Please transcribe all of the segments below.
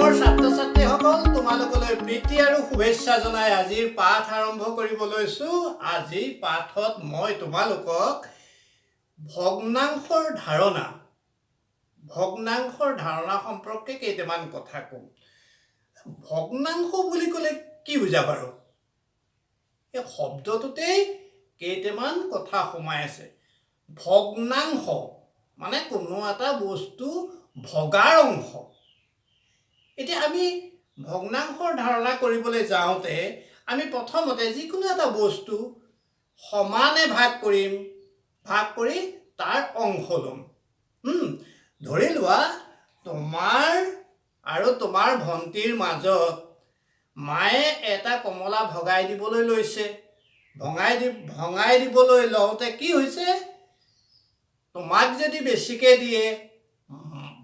মৰমৰ ছাত্ৰ ছাত্ৰীসকল, তোমালোকলৈ প্ৰীতি আৰু শুভেচ্ছা জনাই আজিৰ পাঠ আৰম্ভ কৰিব লৈছোঁ। আজিৰ পাঠত মই তোমালোকক ভগ্নাংশৰ ধাৰণা সম্পৰ্কে কেইটামান কথা ক'ম। ভগ্নাংশ বুলি ক'লে কি বুজা বাৰু? এই শব্দটোতেই কেইটামান কথা সোমাই আছে। ভগ্নাংশ মানে কোনো এটা বস্তু ভগাৰ অংশ। এতিয়া আমি ভগ্নাংশৰ ধাৰণা কৰিবলৈ যাওঁতে আমি প্ৰথমতে যিকোনো এটা বস্তু সমানে ভাগ কৰিম, ভাগ কৰি তাৰ অংশ ল'ম। ধৰি লোৱা, তোমাৰ আৰু তোমাৰ ভণ্টিৰ মাজত মায়ে এটা কমলা ভগাই দিবলৈ লৈছে। ভঙাই দিবলৈ লওঁতে কি হৈছে? তোমাক যদি বেছিকৈ দিয়ে,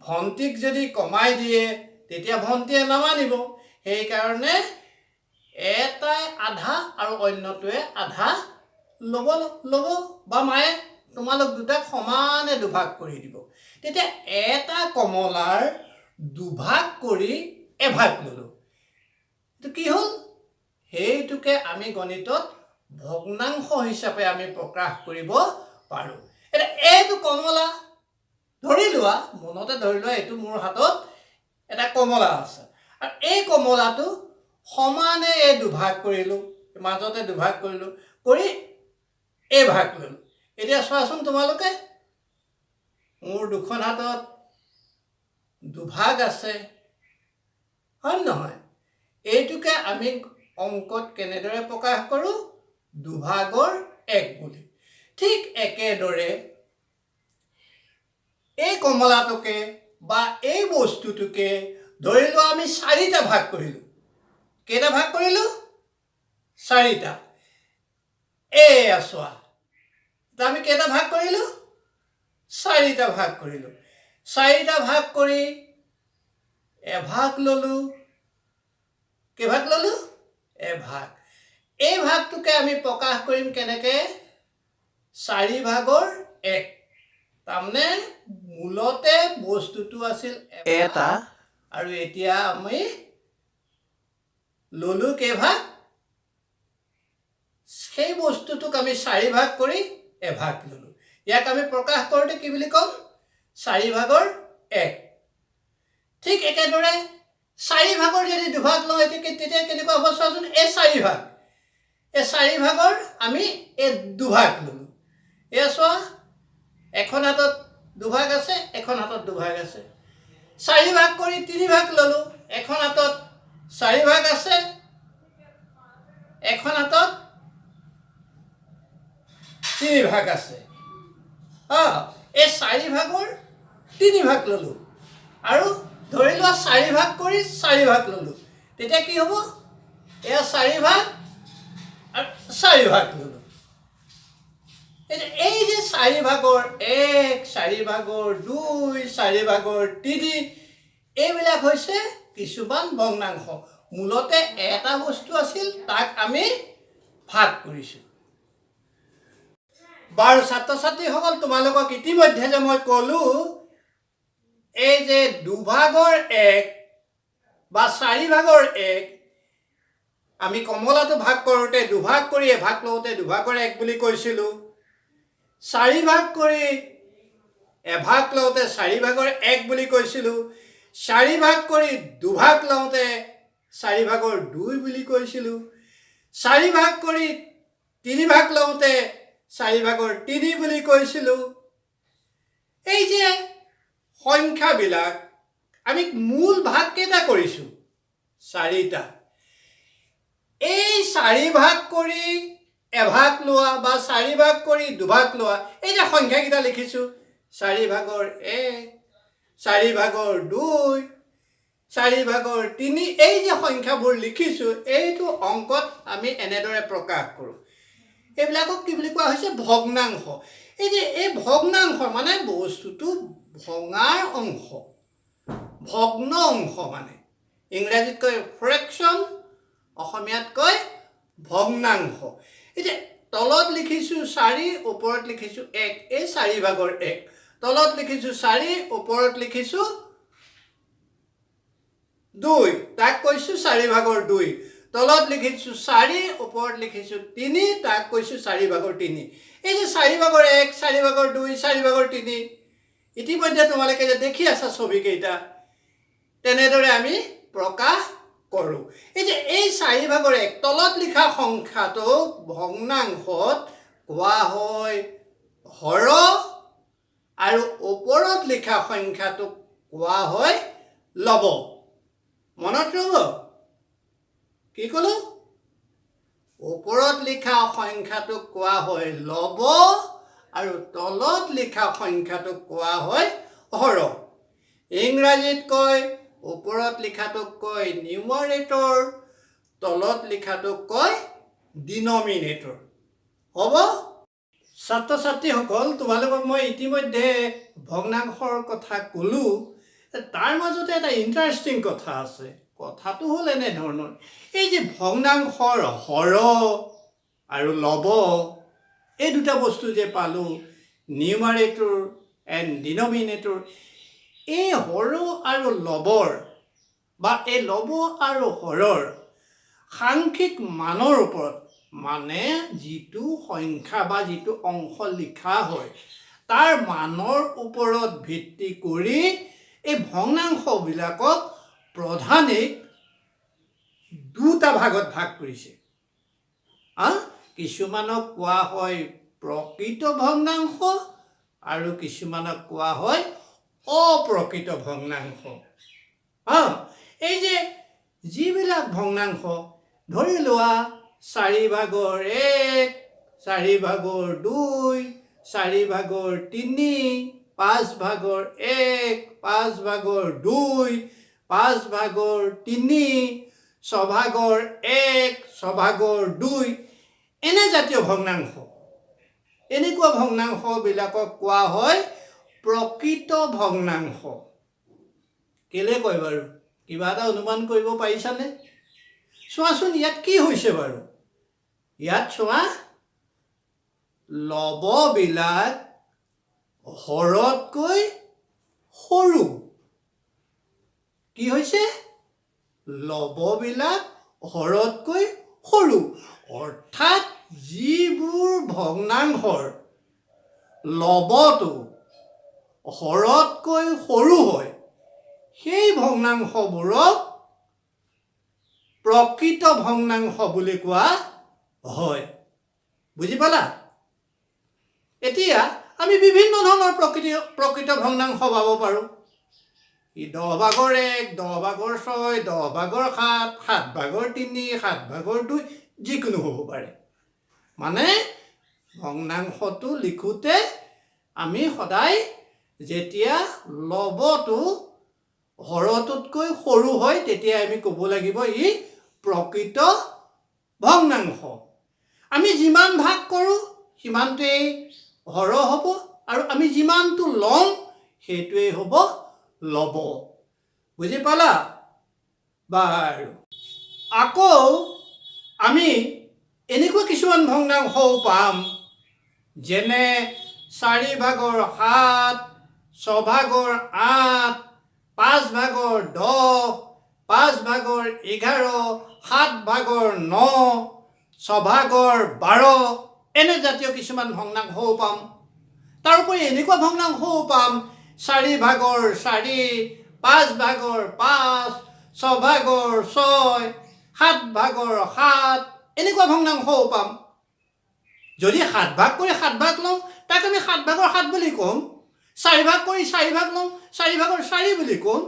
ভণ্টিক যদি কমাই দিয়ে, তেতিয়া ভণ্টিয়ে নামানিব। সেইকাৰণে এটাই আধা আৰু অন্যটোৱে আধা ল'ব ল'ব বা মায়ে তোমালোক দুটাক সমানে দুভাগ কৰি দিব। তেতিয়া এটা কমলাৰ দুভাগ কৰি এভাগ ল'লোঁ, এইটো কি হ'ল? সেইটোকে আমি গণিতত ভগ্নাংশ হিচাপে আমি প্ৰকাশ কৰিব পাৰোঁ। এতিয়া এইটো কমলা ধৰি লোৱা, মনতে ধৰি লোৱা, এইটো মোৰ হাতত এটা কমলা আছে আৰু এই কমলাটো সমানে এই দুভাগ কৰিলোঁ, মাজতে দুভাগ কৰিলোঁ, কৰি এই ভাগ ল'লোঁ। এতিয়া চোৱাচোন তোমালোকে, মোৰ দুখন হাতত দুভাগ আছে, হয় নহয়? এইটোকে আমি অংকত কেনেদৰে প্ৰকাশ কৰোঁ? দুভাগৰ এক বুলি। ঠিক একেদৰে এই কমলাটোকে বা এই বস্তুটোকে ধৰি লোৱা আমি চাৰিটা ভাগ কৰিলোঁ। কেইটা ভাগ কৰিলোঁ? চাৰিটা। এয়া চোৱা, এতিয়া আমি কেইটা ভাগ কৰিলোঁ? চাৰিটা ভাগ কৰিলোঁ। চাৰিটা ভাগ কৰি এভাগ ল'লোঁ। কেইভাগ ল'লোঁ? এভাগ। এই ভাগটোকে আমি প্ৰকাশ কৰিম কেনেকৈ? চাৰি ভাগৰ এক। তাৰমানে মূলতে বস্তুটো আছিল এটা। আৰু এতিয়া আমি ল'লোঁ কেইভাগ? সেই বস্তুটোক আমি চাৰি ভাগ কৰি এভাগ ল'লোঁ। ইয়াক আমি প্ৰকাশ কৰোঁতে কি বুলি ক'ম? চাৰি ভাগৰ এক। ঠিক একেদৰে চাৰি ভাগৰ যদি দুভাগ লওঁ, এতিয়া তেতিয়া কেনেকুৱা হ'ব চোৱাচোন। এই চাৰি ভাগ, এই চাৰি ভাগৰ আমি এই দুভাগ ল'লোঁ। এয়া চোৱা, এখন হাতত দুভাগ আছে, এখন হাতত দুভাগ আছে। চাৰি ভাগ কৰি তিনি ভাগ ল'লোঁ। এখন হাতত চাৰি ভাগ আছে, এখন হাতত তিনি ভাগ আছে। এই চাৰি ভাগৰ তিনি ভাগ ল'লোঁ আৰু ধৰি লোৱা চাৰি ভাগ কৰি চাৰি ভাগ ল'লোঁ, তেতিয়া কি হ'ব? এয়া চাৰি ভাগ আৰু চাৰি ভাগ ল'লোঁ। এতিয়া এই যে চাৰি ভাগৰ এক, চাৰি ভাগৰ দুই, চাৰি ভাগৰ তিনি, এইবিলাক হৈছে কিছুমান ভগ্নাংশ। মূলতে এটা বস্তু আছিল, তাক আমি ভাগ কৰিছোঁ। বাৰু ছাত্ৰ ছাত্ৰীসকল, তোমালোকক ইতিমধ্যে যে মই ক'লোঁ, এই যে দুভাগৰ এক বা চাৰি ভাগৰ এক, আমি কমলাটো ভাগ কৰোঁতে দুভাগ কৰি এভাগ লওঁতে দুভাগৰ এক বুলি কৈছিলোঁ। চাৰি ভাগ কৰি এভাগ লওঁতে চাৰি ভাগৰ এক বুলি কৈছিলোঁ। চাৰি ভাগ কৰি দুভাগ লওঁতে চাৰি ভাগৰ দুই বুলি কৈছিলোঁ। চাৰি ভাগ কৰি তিনি ভাগ লওঁতে চাৰি ভাগৰ তিনি বুলি কৈছিলোঁ। এই যে সংখ্যাবিলাক আমি মূল ভাগ কেইটা কৰিছোঁ? চাৰিটা। এই চাৰি ভাগ কৰি এভাগ লোৱা বা চাৰি ভাগ কৰি দুভাগ লোৱা, এই যে সংখ্যাকেইটা লিখিছোঁ, চাৰি ভাগৰ এক, চাৰি ভাগৰ দুই, চাৰি ভাগৰ তিনি, এই যে সংখ্যাবোৰ লিখিছোঁ, এইটো অংকত আমি এনেদৰে প্ৰকাশ কৰোঁ। এইবিলাকক কি বুলি কোৱা হৈছে? ভগ্নাংশ। এই যে এই ভগ্নাংশ মানে বস্তুটো ভঙাৰ অংশ, ভগ্ন অংশ। মানে ইংৰাজীত কয় ফ্ৰেকশ্যন, অসমীয়াত কয় ভগ্নাংশ। এতিয়া তলত লিখিছোঁ চাৰি, ওপৰত লিখিছোঁ এক, এই চাৰি ভাগৰ এক। তলত লিখিছোঁ চাৰি, ওপৰত লিখিছোঁ 2, তাক কৈছোঁ 4 ভাগৰ 2। তলত লিখিছোঁ 4, ওপৰত লিখিছোঁ 3, তাক কৈছোঁ 4 ভাগৰ 3। এই যে 4 ভাগৰ 1, 4 ভাগৰ 2, 4 ভাগৰ 3, ইতিমধ্যে তোমালোকে যে দেখি আছা ছবিকেইটা, তেনেদৰে আমি প্ৰকাশ কৰোঁ। এই যে এই 4 ভাগৰ 1 তলত লিখা সংখ্যাটোক ভগ্নাংশত কোৱা হয় হৰ, আৰু ওপৰত লিখা সংখ্যাটোক কোৱা হয় লব। মনত ৰ'ব কি ক'লো? ওপৰত লিখা সংখ্যাটোক কোৱা হয় লব আৰু তলত লিখা সংখ্যাটোক কোৱা হয় হৰ। ইংৰাজীত কয় ওপৰত লিখাটোক কয় নিউমাৰেটৰ, তলত লিখাটোক কয় ডিনমিনেটৰ। হ'ব? ছাত্ৰ ছাত্ৰীসকল, তোমালোকক মই ইতিমধ্যে ভগ্নাংশৰ কথা ক'লোঁ। তাৰ মাজতে এটা ইণ্টাৰেষ্টিং কথা আছে। কথাটো হ'ল এনেধৰণৰ, এই যে ভগ্নাংশৰ হৰ আৰু লব এই দুটা বস্তু যে পালোঁ, নিউমাৰেটৰ এণ্ড ডিনমিনেটৰ, এই হৰ আৰু লবৰ বা এই লব আৰু হৰৰ সাংখ্যিক মানৰ ওপৰত, মানে যিটো সংখ্যা বা যিটো অংশ লিখা হয় তাৰ মানৰ ওপৰত ভিত্তি কৰি এই ভগ্নাংশবিলাকক প্ৰধানিক দুটা ভাগত ভাগ কৰিছে। কিছুমানক কোৱা হয় প্ৰকৃত ভগ্নাংশ আৰু কিছুমানক কোৱা হয় অপ্ৰকৃত ভগ্নাংশ। এই যে যিবিলাক ভগ্নাংশ, ধৰি লোৱা 4 ভাগৰ 1, 4 ভাগৰ 2, 4 ভাগৰ 3, 5 ভাগৰ 1, 5 ভাগৰ 2, 5 ভাগৰ 3, 6 ভাগৰ 1, 6 ভাগৰ 2, এনে জাতীয় ভগ্নাংশ, এনেকুৱা ভগ্নাংশবিলাকক কোৱা হয় প্ৰকৃত ভগ্নাংশ। কেলে কয় বাৰু? কিবা এটা অনুমান কৰিব পাৰিছানে? চোৱাচোন ইয়াত কি হৈছে বাৰু। ইয়াত চোৱা, লববিলাক হৰতকৈ সৰু। কি হৈছে? লববিলাক হৰতকৈ সৰু, অৰ্থাৎ যিবোৰ ভগ্নাংশৰ লবটো হৰতকৈ সৰু হয় সেই ভগ্নাংশবোৰক প্ৰকৃত ভগ্নাংশ বুলি কোৱা হয়। বুজি পালা? এতিয়া আমি বিভিন্ন ধৰণৰ প্ৰকৃত ভগ্নাংশ পাব পাৰোঁ। 10 ভাগৰ 1, 10 ভাগৰ 6, 10 ভাগৰ 7, 7 ভাগৰ 3, 7 ভাগৰ 2, যিকোনো হ'ব পাৰে। মানে ভগ্নাংশটো লিখোঁতে আমি সদায় যেতিয়া লবটো হৰটোতকৈ সৰু হয় তেতিয়া আমি ক'ব লাগিব ই প্ৰকৃত ভগ্নাংশ। আমি যিমান ভাগ কৰোঁ সিমানটোৱেই হৰ হ'ব আৰু আমি যিমানটো ল'ম সেইটোৱেই হ'ব লব। বুজি পালা? বাৰু, আকৌ আমি এনেকুৱা কিছুমান ভগ্নাংশও পাম, যেনে 4 ভাগৰ 7, 6 ভাগৰ 8, 5 ভাগৰ 10, 5 ভাগৰ 11, 7 ভাগৰ 9, 6 ভাগৰ 12, এনে জাতীয় কিছুমান ভগ্নাংশও পাম। তাৰোপৰি এনেকুৱা ভগ্নাংশও পাম 4 ভাগৰ 4, 5 ভাগৰ 5, 6 ভাগৰ 6, 7 ভাগৰ 7, এনেকুৱা ভগ্নাংশও পাম। যদি 7 ভাগ কৰি 7 ভাগ লওঁ তাক আমি 7 ভাগৰ 7 বুলি ক'ম, 4 ভাগ কৰি 4 ভাগ লওঁ 4 ভাগৰ 4 বুলি ক'ম।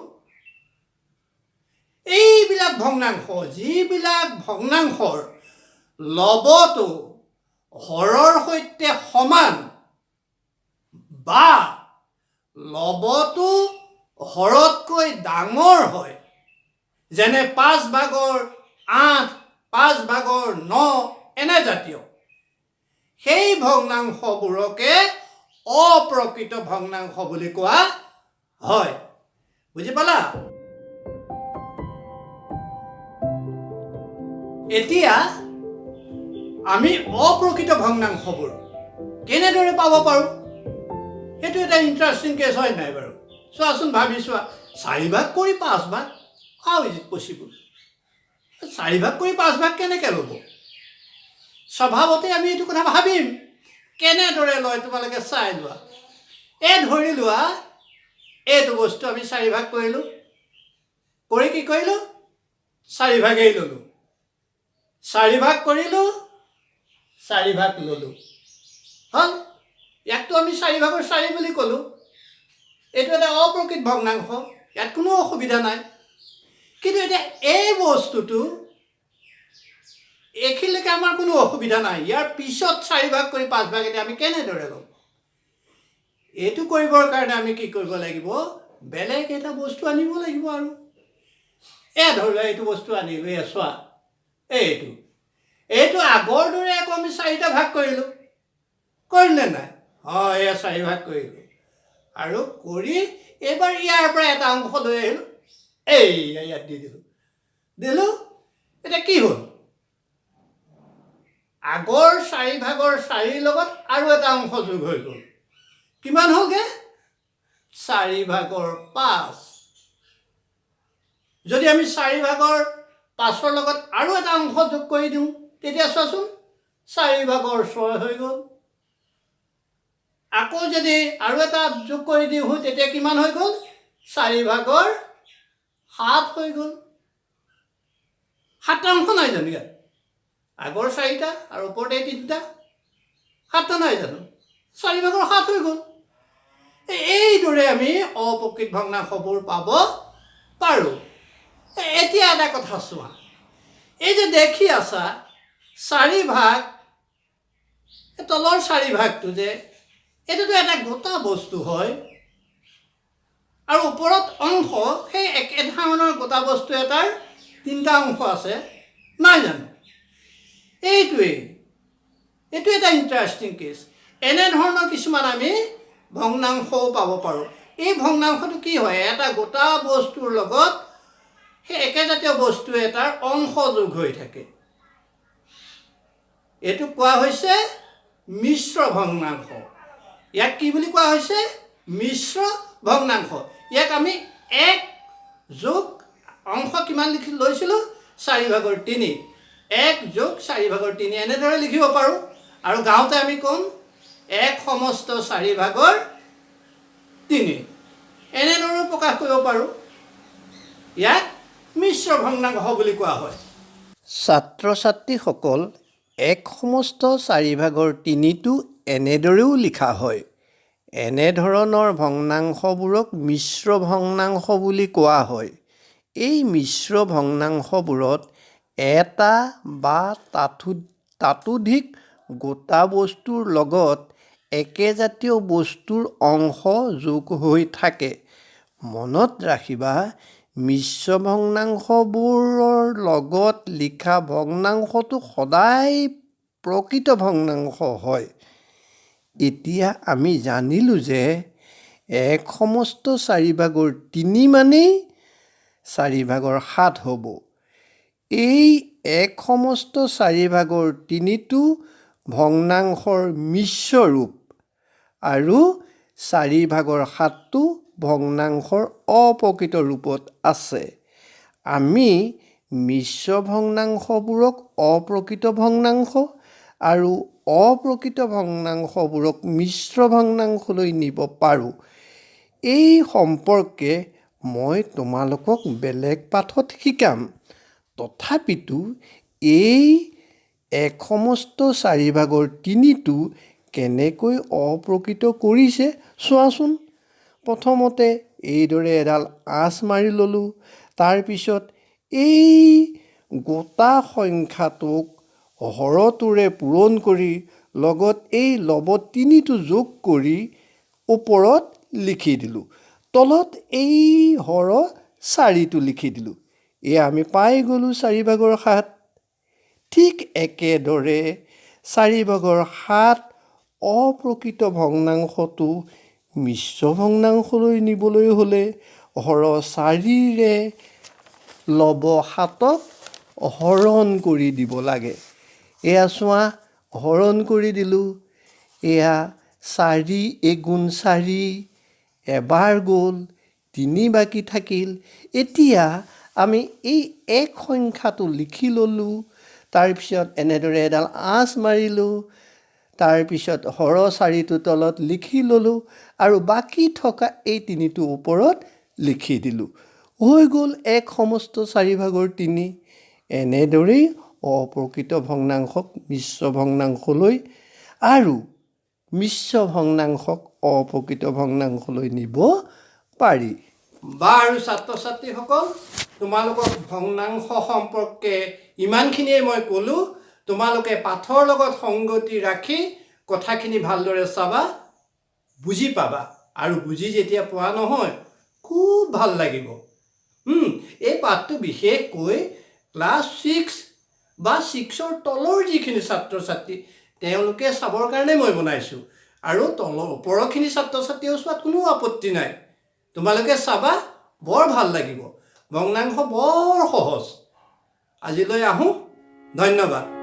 এইবিলাক ভগ্নাংশ, যিবিলাক ভগ্নাংশৰ লবটো হৰৰ সৈতে সমান বা লবটো হৰতকৈ ডাঙৰ হয়, যেনে 5 ভাগৰ 8, 5 ভাগৰ 9, এনে জাতীয়, সেই ভগ্নাংশবোৰকে অপ্ৰকৃত ভগ্নাংশ বুলি কোৱা হয়। বুজি পালা? এতিয়া আমি অপ্ৰকৃত ভগ্নাংশবোৰ কেনেদৰে পাব পাৰোঁ, সেইটো এটা ইণ্টাৰেষ্টিং কেছ হয় নাই বাৰু? চোৱাচোন, ভাবি চোৱা, 4 ভাগ কৰি 5 ভাগ, How is it possible? চাৰি ভাগ কৰি পাঁচ ভাগ কেনেকৈ ল'ব? স্বভাৱতে আমি এইটো কথা ভাবিম। কেনেদৰে লয় তোমালোকে চাই লোৱা। এই ধৰি লোৱা, এইটো বস্তু আমি চাৰি ভাগ কৰিলোঁ। কৰি কি কৰিলোঁ? চাৰি ভাগেই ল'লোঁ। চাৰি ভাগ কৰিলোঁ, চাৰি ভাগ ল'লোঁ, হ'ল। ইয়াকতো আমি চাৰি ভাগৰ চাৰি বুলি ক'লোঁ। এইটো এটা অপ্ৰকৃত ভগ্নাংশ, ইয়াত কোনো অসুবিধা নাই। কিন্তু এতিয়া এই বস্তুটো এইখিনিলৈকে আমাৰ কোনো অসুবিধা নাই। ইয়াৰ পিছত চাৰি ভাগ কৰি পাঁচ ভাগ এতিয়া আমি কেনেদৰে ল'ম? এইটো কৰিবৰ কাৰণে আমি কি কৰিব লাগিব? বেলেগ এটা বস্তু আনিব লাগিব। আৰু এয়া ধৰি লোৱা, এইটো বস্তু আনিলোঁ। এয়া চোৱা, এইটো আগৰ দৰে আকৌ আমি চাৰিটা ভাগ কৰিলোঁ। কৰিলে নাই? অঁ, এয়া চাৰি ভাগ কৰিলোঁ আৰু কৰি এইবাৰ ইয়াৰ পৰা এটা অংশ লৈ আহিলোঁ। এই ইয়াত দি দিলোঁ। দিলোঁ, এতিয়া কি হ'ল? আগৰ চাৰি ভাগৰ চাৰিৰ লগত আৰু এটা অংশ যোগ হৈ গ'ল। কিমান হ'লগৈ? চাৰি ভাগৰ পাঁচ। যদি আমি চাৰি ভাগৰ পাঁচৰ লগত আৰু এটা অংশ যোগ কৰি দিওঁ, তেতিয়া চোৱাচোন, চাৰি ভাগৰ ছয় হৈ গ'ল। আকৌ যদি আৰু এটা যোগ কৰি দিওঁ, তেতিয়া কিমান হৈ গ'ল? চাৰি ভাগৰ সাত হৈ গ'ল। সাতটা অংশ নাই জানো ইয়াত? আগৰ চাৰিটা আৰু ওপৰত এই তিনিটা, সাতটা নাই জানো? চাৰি ভাগৰ সাত হৈ গ'ল। এইদৰে আমি অপ্ৰকৃত ভগ্নাংশবোৰ পাব পাৰোঁ। এতিয়া এটা কথা চোৱা। এই যে দেখি আছা চাৰি ভাগ, এই তলৰ চাৰি ভাগটো যে, এইটোতো এটা গোটা বস্তু হয় আৰু ওপৰত অংশ, সেই একেধৰণৰ গোটা বস্তু এটাৰ তিনিটা অংশ আছে নাই জানো? এইটো এটা ইণ্টাৰেষ্টিং কেছ। এনেধৰণৰ কিছুমান আমি ভগ্নাংশও পাব পাৰোঁ। এই ভগ্নাংশটো কি হয়? এটা গোটা বস্তুৰ লগত সেই একেজাতীয় বস্তু এটাৰ অংশ যোগ হৈ থাকে। এইটো কোৱা হৈছে মিশ্ৰ ভগ্নাংশ। ইয়াক কি বুলি কোৱা হৈছে? মিশ্ৰ ভগ্নাংশ। ইয়াক আমি এক যোগ অংশ কিমান লিখি লৈছিলোঁ? চাৰি ভাগৰ তিনি। এক যোগ চাৰি ভাগৰ তিনি, এনেদৰে লিখিব পাৰোঁ। আৰু গাওঁতে আমি ক'ম এক সমস্ত চাৰি ভাগৰ তিনি, এনেদৰেও প্ৰকাশ কৰিব পাৰোঁ। ইয়াক মিশ্ৰ ভগ্নাংশ বুলি কোৱা হয়। ছাত্ৰ ছাত্ৰীসকল, এক সমস্ত চাৰি ভাগৰ তিনিটো এনেদৰেও লিখা হয়। এনেধৰণৰ ভগ্নাংশবোৰক মিশ্ৰ ভগ্নাংশ বুলি কোৱা হয়। এই মিশ্ৰ ভগ্নাংশবোৰত এটা বা তাতোধিক গোটা বস্তুৰ লগত একেজাতীয় বস্তুৰ অংশ যোগ হৈ থাকে। মনত ৰাখিবা, মিশ্ৰ ভগ্নাংশবোৰৰ লগত লিখা ভগ্নাংশটো সদায় প্ৰকৃত ভগ্নাংশ হয়। এতিয়া আমি জানিলোঁ যে এক সমস্ত চাৰি ভাগৰ তিনি মানেই চাৰি ভাগৰ সাত হ'ব। এই এক সমস্ত চাৰি ভাগৰ তিনিটো ভগ্নাংশৰ মিশ্ৰ ৰূপ আৰু চাৰি ভাগৰ সাতটো ভগ্নাংশৰ অপ্ৰকৃত ৰূপত আছে। আমি মিশ্ৰ ভগ্নাংশবোৰক অপ্ৰকৃত ভগ্নাংশ আৰু অপ্ৰকৃত ভগ্নাংশবোৰক মিশ্ৰ ভগ্নাংশলৈ নিব পাৰোঁ। এই সম্পৰ্কে মই তোমালোকক বেলেগ পাঠত শিকাম। তথাপিতো এই এক সমস্ত চাৰি ভাগৰ তিনিটো কেনেকৈ অপ্ৰকৃত কৰিছে চোৱাচোন। প্ৰথমতে এইদৰে এডাল আঁচ মাৰি ল'লোঁ। তাৰপিছত এই গোটা সংখ্যাটোক হৰটোৰে পূৰণ কৰি লগত এই লব তিনিটো যোগ কৰি ওপৰত লিখি দিলোঁ। তলত এই হৰ চাৰিটো লিখি দিলোঁ। এয়া আমি পাই গ'লোঁ চাৰি ভাগৰ সাত। ঠিক একেদৰে চাৰি ভাগৰ সাত অপ্ৰকৃত ভগ্নাংশটো মিশ্ৰ ভগ্নাংশলৈ নিবলৈ হ'লে হৰ চাৰিৰে লব সাতক হৰণ কৰি দিব লাগে। এয়া চোৱা, হৰণ কৰি দিলোঁ। এয়া চাৰি এগুণ চাৰি এবাৰ গ'ল, তিনি বাকী থাকিল। এতিয়া আমি এই এক সংখ্যাটো লিখি ল'লোঁ, তাৰপিছত এনেদৰে এডাল আঁচ মাৰিলোঁ, তাৰপিছত হৰ চাৰিটো তলত লিখি ল'লোঁ আৰু বাকী থকা এই তিনিটো ওপৰত লিখি দিলোঁ। হৈ গ'ল এক সমস্ত চাৰি ভাগৰ তিনি। এনেদৰেই অপ্ৰকৃত ভগ্নাংশক মিশ্ৰ ভগ্নাংশলৈ আৰু মিশ্ৰ ভগ্নাংশক অপ্ৰকৃত ভগ্নাংশলৈ নিব পাৰি। বাৰু ছাত্ৰ ছাত্ৰীসকল, তোমালোকক ভগ্নাংশ সম্পৰ্কে ইমানখিনিয়ে মই ক'লোঁ। তোমালোকে পাঠৰ লগত সংগতি ৰাখি কথাখিনি ভালদৰে চাবা, বুজি পাবা আৰু বুজি যেতিয়া পোৱা নহয়, খুব ভাল লাগিব। এই পাঠটো বিশেষকৈ ক্লাছ 6 বা 6ৰ তলৰ যিখিনি ছাত্ৰ ছাত্ৰী, তেওঁলোকে চাবৰ কাৰণে মই বনাইছোঁ আৰু তলৰ ওপৰৰখিনি ছাত্ৰ ছাত্ৰীয়েও চোৱাত কোনো আপত্তি নাই। তোমালোকে চাবা, বৰ ভাল লাগিব। ভগ্নাংশ বৰ সহজ। আজিলৈ আহোঁ, ধন্যবাদ।